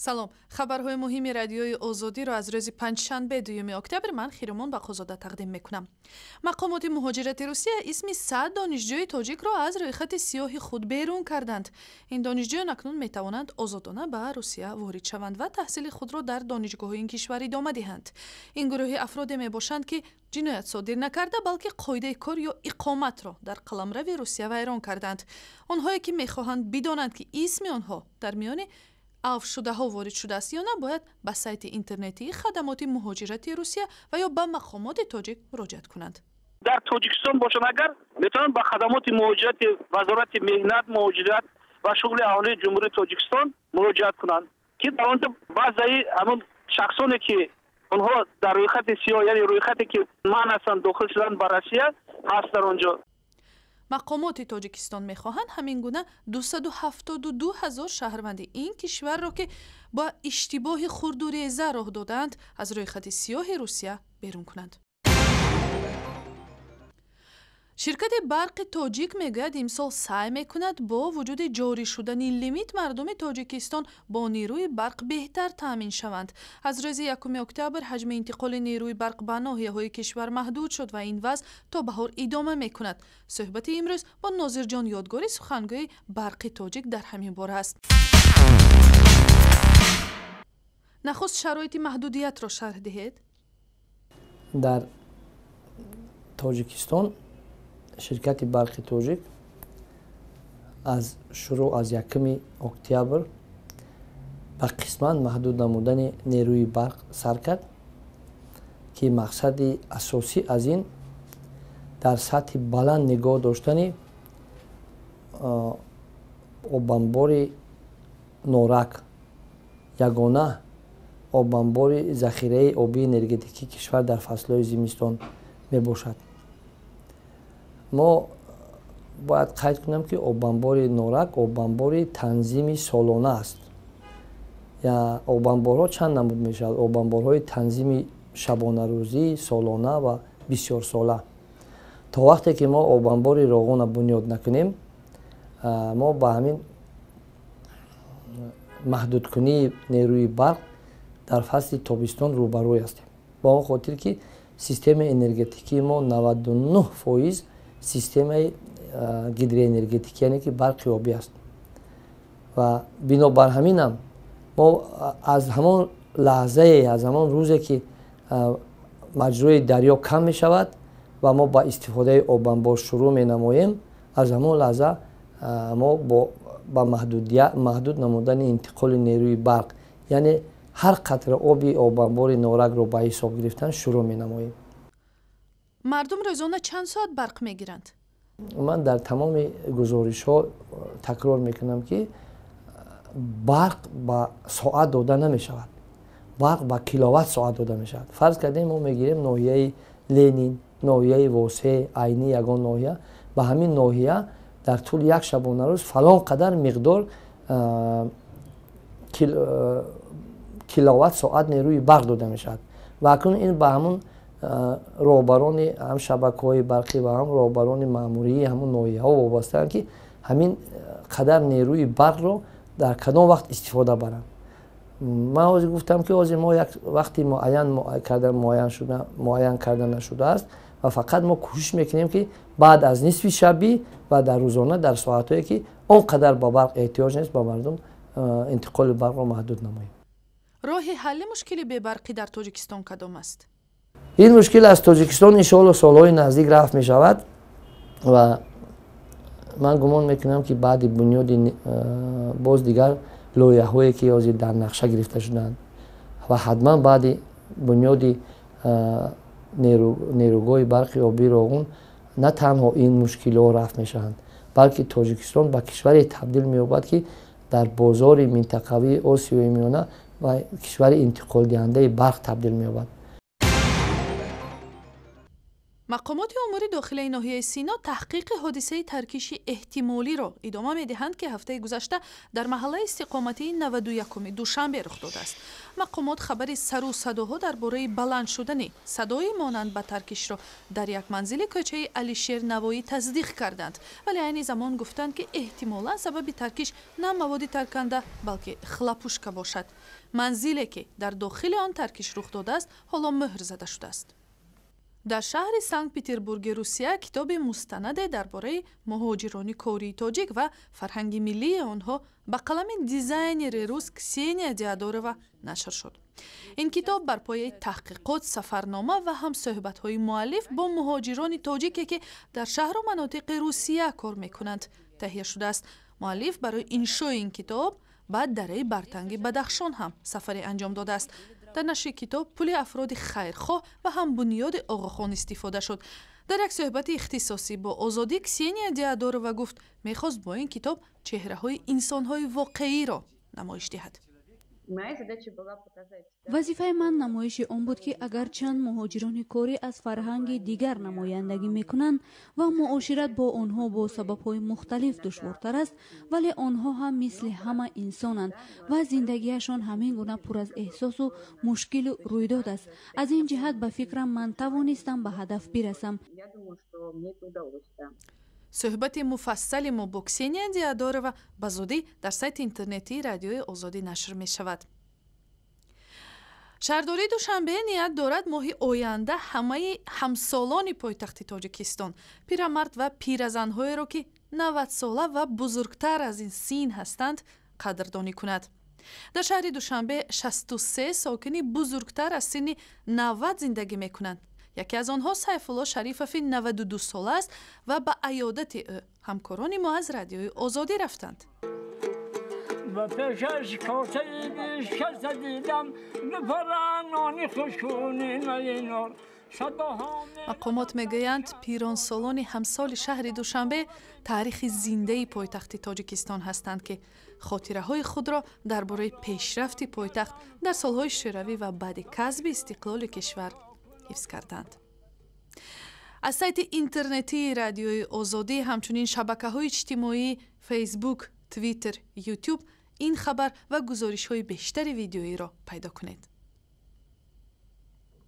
Салом. Хабарҳои муҳими Радиои Озодиро аз рӯзи панҷшанбе, 2 октябр, ман Хиромон Бақозода тақдим мекунам. Мақомоти муҳоҷирати Русия исми 100 донишҷӯи тоҷикро аз рӯйхати сиёҳи худ берун карданд. Ин донишҷӯён акнун метавонанд озодона ба Русия ворид шаванд ва таҳсили худро дар донишгоҳҳои ин кишвар идома диҳанд. Ин гурӯҳи афроде мебошанд, ки ҷиноят содир накарда, балки қоидаи кор ё иқоматро дар қаламрави Русия вайрон карданд. Онҳое ки мехоҳанд бидонанд, ки исми онҳо дар миёни афвшудаҳо ворид шудааст ё на, бояд ба сайти интернетии хадамоти муҳоҷирати Русия ва ё ба мақомоти тоҷик муроҷиат кунанд. Дар Тоҷикистон бошанд агар, метавонанд ба хадамоти муҳоҷирати Вазорати меҳнат, муҳоҷират ва шуғли аҳолии Ҷумҳурии Тоҷикистон муроҷиат кунанд, ки дар он ҷо баъзаи ҳамон шахсоне, ки онҳо дар рӯйхати сиёҳ, яъне рӯйхате ки манъ ҳастанд дохил шудан ба Россия, ҳаст дар он ҷо. Мақомоти Тоҷикистон мехоҳанд ҳамин гуна 272 ҳазор шаҳрванди ин кишварро, ки ба иштибоҳи хурду реза роҳ додаанд, аз рӯйхати сиёҳи Русия берун кунанд. Ширкати Барқи Тоҷик мегӯяд, имсол саъй мекунад, бо вуҷуди ҷорӣ шудани лимит мардуми Тоҷикистон бо нерӯи барқ беҳтар таъмин шаванд. Аз рӯзи 1 октябр ҳаҷми интиқоли нерӯи барқ ба ноҳияҳои кишвар маҳдуд шуд ва ин вазъ то баҳор идома мекунад. Суҳбати имрӯз бо Нозирҷон Ёдгорӣ, сухангӯи Барқи Тоҷик, дар ҳамин бора аст. Нахуст шароити маҳдудиятро шарҳ диҳед. Дар Тоҷикистон ширкати Барқи Тоҷик аз шурӯъ аз 1 октябр ба қисман маҳдуд намудани нерӯи барқ сар кард, ки мақсади асосӣ аз ин дар сатҳи баланд нигоҳ доштани обанбори Норак, ягона обанбори захираи обии энергетикии кишвар дар фаслҳои зимистон мебошад. Мо бояд қайд кунам, ки обанбори Норак обанбори танзими солона аст. Обанборҳо чанд намуд мешавад: обанборҳои танзими шабонарӯзӣ, солона ва бисёрсола. То вақте ки мо обанбори Роғона бунёд накунем, мо ба ҳамин маҳдудкунии нерӯи барқ дар фасли тобистон рӯбарӯй ҳастем, ба он хотир ки системаи энергетикии мо 99% системаи гидроэнергетикӣ, яъне ки барқи обӣ аст. Ва бинобар ҳаминам мо аз ҳамон лаҳзае, аз ҳамон рӯзе ки маҷрои дарё кам мешавад ва мо ба истифодаи обанбор шурӯъ менамоем, аз ҳамон лаҳза мо ба маҳдуд намудани интиқоли нерӯи барқ, яъне ҳар қатра оби обанбори Норакро ба ҳисоб гирифтан шурӯъ менамоем. Мардум рӯзона чанд соат барқ мегиранд? Ман дар тамоми гузоришҳо такрор мекунам, ки барқ ба соат дода намешавад, барқ ба киловатт соат дода мешавад. Фарз кардем, мо мегирем ноҳияи Ленин, ноҳияи Восе, Айнӣ, ягон ноҳия. Ба ҳамин ноҳия дар тӯли як шабонарӯз фалон қадар миқдор киловатт соат нерӯи барқ дода мешавад. Ва акнун ин ба ҳамун роҳбарони ҳам шабакаҳои барқӣ ва ҳам роҳбарони маъмурии ҳамун ноҳияҳо вобастаанд, ки ҳамин қадар нерӯи барқро дар кадом вақт истифода баранд. Ман ҳозир гуфтам, ки ҳозир мо як вақти муайян карда муайян карда нашудааст ва фақат мо кӯшиш мекунем, ки баъд аз нисфи шабӣ ва дар рӯзона дар соатҳое ки он қадар ба барқ эҳтиёҷ нест, ба мардум интиқоли барқро маҳдуд намоем. Роҳи ҳалли мушкили бебарқӣ дар Тоҷикистон кадом аст? Ин мушкил аз Тоҷикистон, иншоалло, солҳои наздик рафъ мешавад ва ман гумон мекунам, ки баъди бунёди боз дигар лоиҳаҳое ки ҳозир дар нақша гирифта шудаанд ва ҳатман баъди бунёди нерӯгоҳи барқи обии Роғун на танҳо ин мушкилиҳо рафъ мешаванд, балки Тоҷикистон ба кишваре табдил меёбад, ки дар бозори минтақавии Осиёи Миёна ба кишвари интиқолдиҳандаи барқ табдил меёбад. Мақомоти умури дохилаи ноҳияи Сино таҳқиқи ҳодисаи таркиши эҳтимолиро идома медиҳанд, ки ҳафтаи гузашта дар маҳаллаи истиқоматии 91-уми Душанбе рух додааст. Мақомот хабари сару садоҳо дар бораи баланд шудани садои монанд ба таркишро дар як манзили кӯчаи Алишер Навоӣ тасдиқ карданд, вале айни замон гуфтанд, ки эҳтимолан сабаби таркиш на маводи тарканда, балки хлопушка бошад. Манзиле, ки дар дохили он таркиш рух додааст, ҳоло мӯҳр зада шудааст. Дар шаҳри Санкт Петербурги Русия китоби мустанаде дар бораи муҳоҷирони кории тоҷик ва фарҳанги миллии онҳо ба қалами дизайнери рус Ксения Диадорова нашр шуд. Ин китоб бар пояи таҳқиқот, сафарнома ва ҳамсӯҳбатҳои муаллиф бо муҳоҷирони тоҷике, ки дар шаҳру манотиқи Русия кор мекунанд, таҳия шудааст. Муаллиф барои иншои ин китоб ба дараи Бартанги Бадахшон ҳам сафаре анҷом додааст. Дар нашри китоб пули афроди хайрхоҳ ва ҳам бунёди Оғохон истифода шуд. Дар як суҳбати ихтисосӣ бо Озодӣ Ксения Диадорова гуфт, мехост бо ин китоб чеҳраҳои инсонҳои воқеиро намоиш диҳад. Вазифаи ман намоиши он буд, ки агарчанд муҳоҷирони корӣ аз фарҳанги дигар намояндагӣ мекунанд ва муошират бо онҳо бо сабабҳои мухталиф душвортар аст, вале онҳо ҳам мисли ҳама инсонанд ва зиндагиашон ҳамин гуна пур аз эҳсосу мушкилу рӯйдод аст. Аз ин ҷиҳат, ба фикрам, ман тавонистам ба ҳадаф бирасам. Суҳбати муфассали мо бо Ксения Диадорова ба зудӣ дар сайти интернетии Радиои Озодӣ нашр мешавад. Шаҳрдории Душанбе ният дорад моҳи оянда ҳамаи ҳамсолони пойтахти Тоҷикистон, пирамард ва пиразанҳоеро, ки 90-сола ва бузургтар аз ин син ҳастанд, қадрдонӣ кунад. Дар шаҳри Душанбе 63 сокини бузургтар аз синни 90 зиндагӣ мекунанд. Яке аз онҳо Сайфулло Шарифови 92-сола аст ва ба аёдати ӯ ҳамкорони мо аз Радиои Озодӣ рафтанд. Ба пешаш косаи бишкаста дидам, бипаранони хушкуни майнор. Мақомот мегӯянд, пиронсолони ҳамсоли шаҳри Душанбе таърихи зиндаи пойтахти Тоҷикистон ҳастанд, ки хотираҳои худро дар бораи пешрафти пойтахт дар солҳои шӯравӣ ва баъди касби истиқлоли кишвар ҳифз карданд. Аз сайти интернетии Радиои Озодӣ, ҳамчунин шабакаҳои иҷтимоӣ Фейсбук, Твиттер, Ютуб ин хабар ва гузоришҳои бештари видеоиро пайдо кунед.